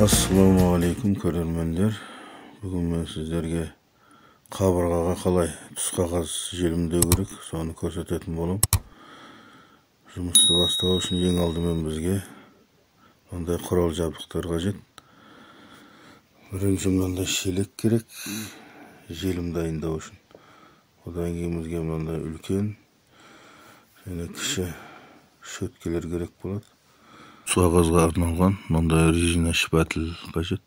Ассалаумағалейкум көрермендер. Бүгін мен сіздерге қабырғаға қалай түсқағаз желімдеу керек, соны көрсететін боламын. Жұмысты бастау үшін ең алдымен бізге мынандай құрал жабдықтар қажет. Бірінші мынандай шелек керек, желім дайындау үшін. Одан кейін бізге мынандай үлкен және кіші шөткелер керек болады. Түсқағазға арналған мынандай резина шпатель қажет.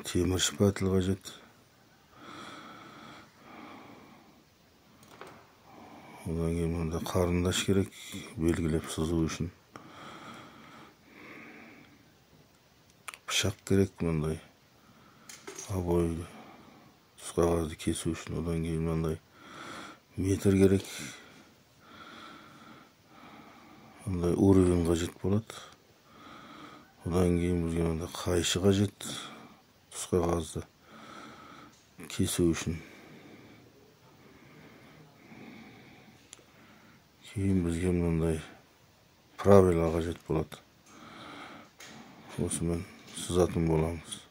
Темір шпатель қажет. Одан кейін мынандай қарындаш керек, белгілеп сызу үшін. Пышақ керек, мынандай обой түсқағазды кесу үшін. Одан кейін мынандай метр керек. Мындай уровень қажет болады. Одан кейін бізге мынандай қайшы қажет, түсқағазды кесу үшін. Кейін бізге мынандай правила қажет болады. Осымен сызатын боламыз.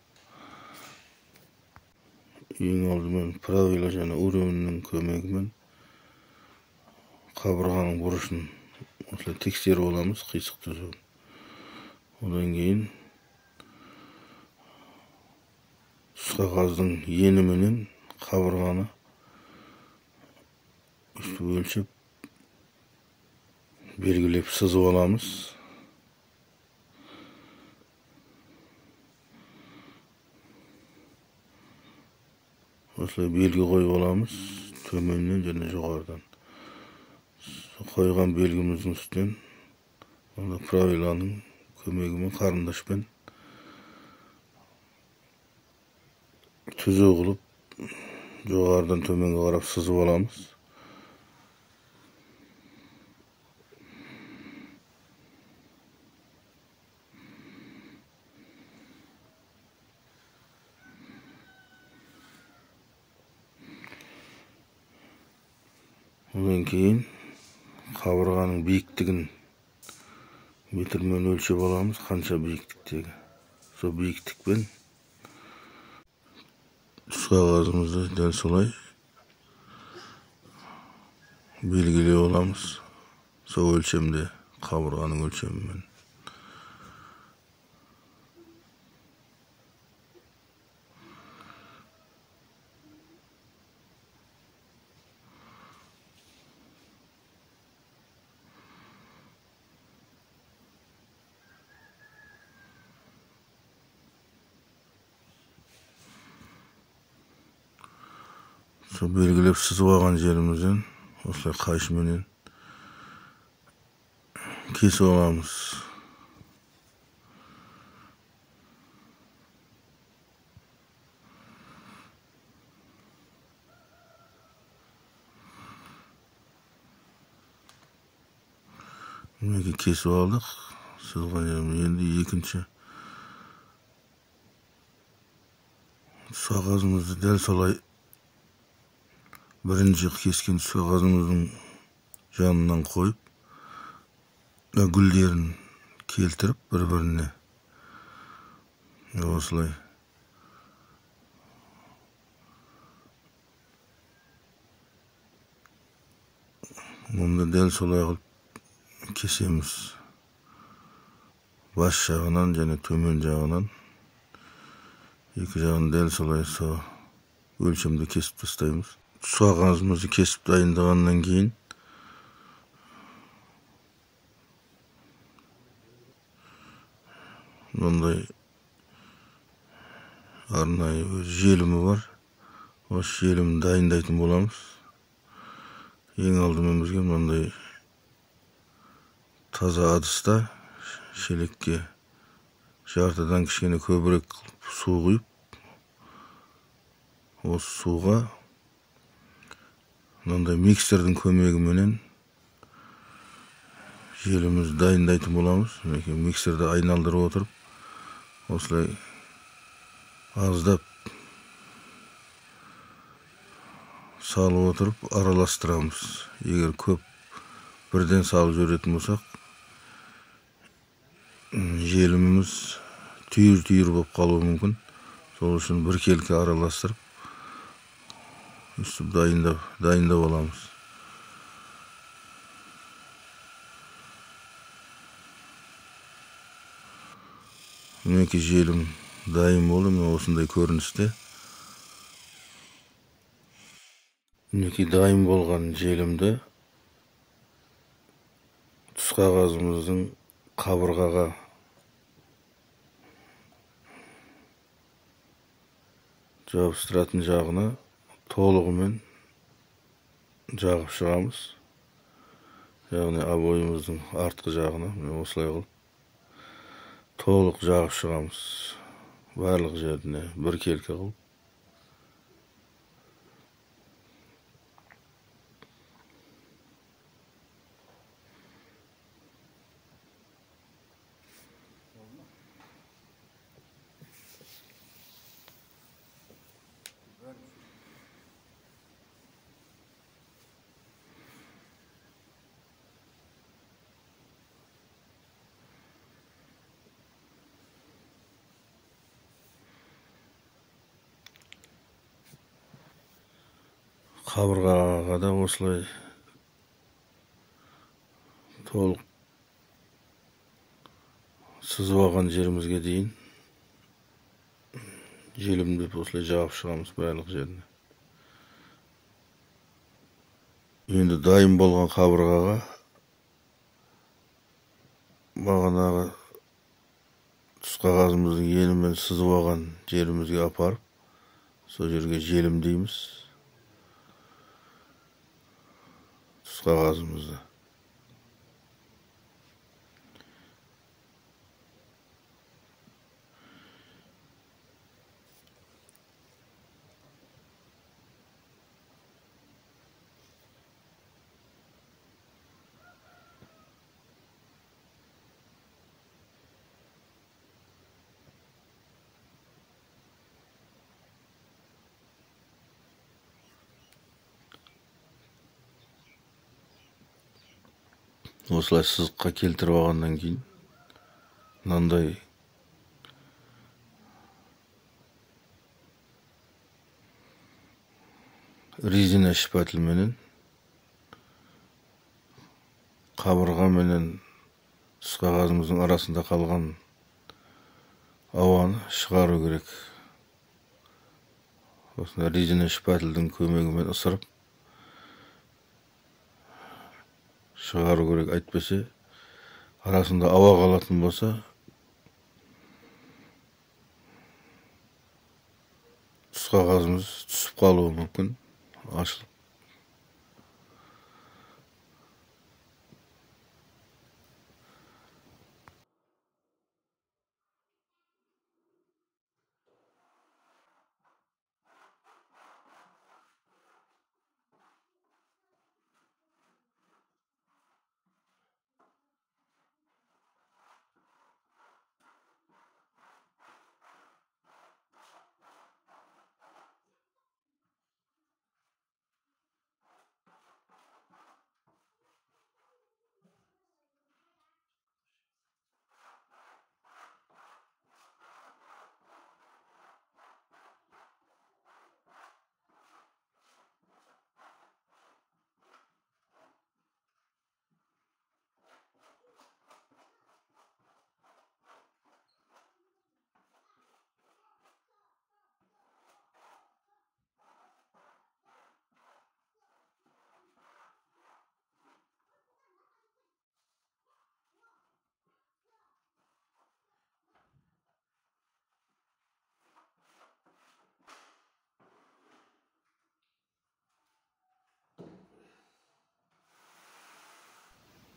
Ең алдымен правила және уровеньнің көмегімен қабырғаның бұрышын осылай тексеріп аламыз, қисық түзуін. Одан кейін түсқағаздың еніменен қабырғаны өстіп өлшеп белгілеп сызып аламыз. Осылай белгі қойып аламыз, төменнен және жоғарыдан. Қойған белгіміздің үстінен онда правиланың көмегімен қарындашпен түзу қылып жоғарыдан төменге қарап сызып аламыз. Одан кейін қабырғаның биіктігін метрмен өлшеп аламыз, қанша биіктіктегі. Сол биіктікпен түсқағазымызды дәл солай белгілеп аламыз. Сол өлшемде, қабырғаның өлшемімен. Сол белгілеп сызып алған жерімізден осылай қайшыменен кесіп аламыз. Мінекей кесіп алдық сызған жеріміз. Енді екінші түсқағазымызды дәл солай бірінші кескен түсқағазымыздың жанынан қойып, гүлдерін келтіріп бір-біріне осылай мұнда дәл солай қылып кесеміз. Бас жағынан және төмен жағынан, екі жағын дәл солай сол өлшемде кесіп тастаймыз. Түсқағазымызды кесіп дайындағаннан кейін мынандай арнайы өз желімі бар. Осы желімді дайындайтын боламыз. Ең алдымен бізге мынандай таза ыдыста шелекке жартыдан кішкене көбірек су құйып, осы суға мынандай миксердің көмегіменен желімізді дайындайтын боламыз. Мінекей миксерді айналдырып отырып, осылай аздап салып отырып араластырамыз. Егер көп бірден салып жіберетін болсақ, желіміміз түйір-түйір болып қалуы мүмкін. Сол үшін біркелкі араластырып, өстіп дайындап аламыз. Мінекей желім дайын болды, міне осындай көріністе. Мінекей дайын болған желімді түс қағазымыздың қабырғаға жабыстыратын жағына толығымен жағып шығамыз. Яғни обойымыздың артқы жағына міне осылай қылып толық жағып шығамыз. Барлық жеріне біркелкі қылып. Қабырғаға да осылай толық сызып алған жерімізге дейін желімдеп осылай жағып шығамыз барлық жеріне. Енді дайын болған қабырғаға бағанағы түс қағазымыздың енімен сызып алған жерімізге апарып, сол жерге желімдейміз түс қағазымызды. Осылай сызыққа келтіріп алғаннан кейін мынандай резина шпатель қабырға менен түс қағазымыздың арасында қалған ауаны шығару керек. Осындай резина шпательдің көмегімен ысырып шығару керек. Әйтпесе арасында ауа қалатын болса, түс қағазымыз түсіп қалуы мүмкін, ашылып.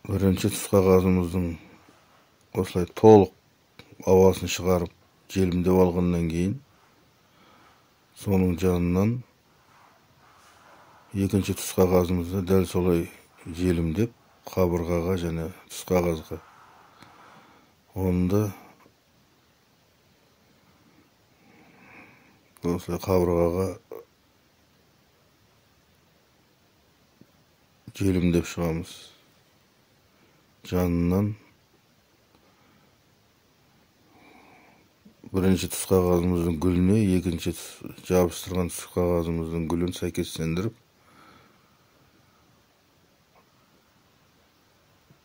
Бірінші түс қағазымыздың осылай толық ауасын шығарып желімдеп алғаннан кейін соның жанынан екінші түс қағазымызды дәл солай желімдеп қабырғаға және түс қағазға оны да осылай қабырғаға желімдеп шығамыз. Жанынан Бірінші түс қағазымыздың гүліне, екінші жабыстырған түс қағазымыздың гүлін сәйкестендіріп,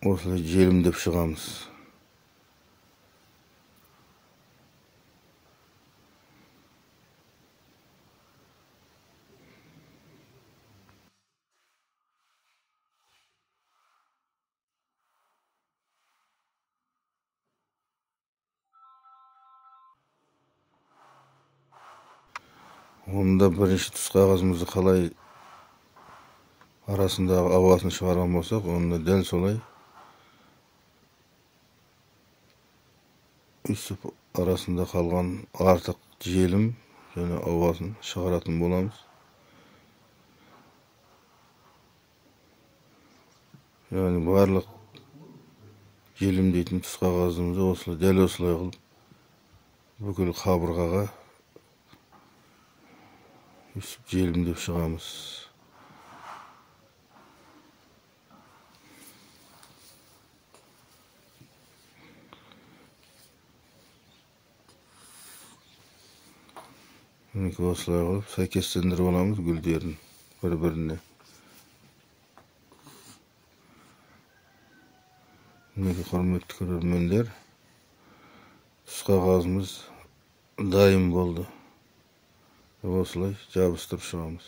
осылай желімдеп шығамыз. Онда бірінші түс қағазымызды қалай арасындағы ауасын шығарған болсақ, онда дәл солай өстіп арасында қалған артық желім және ауасын шығаратын боламыз. Яғни барлық желімдейтін түс қағазымызды осылай дәл осылай қылып бүкіл қабырғаға өстіп желімдеп шығамыз. Мінекей осылай қылып сәйкестендіріп аламыз гүлдерін бір-біріне. Мінекей, құрметті көрермендер, түс қағазымыз дайын болды. Осылай жабыстырып шығамыз.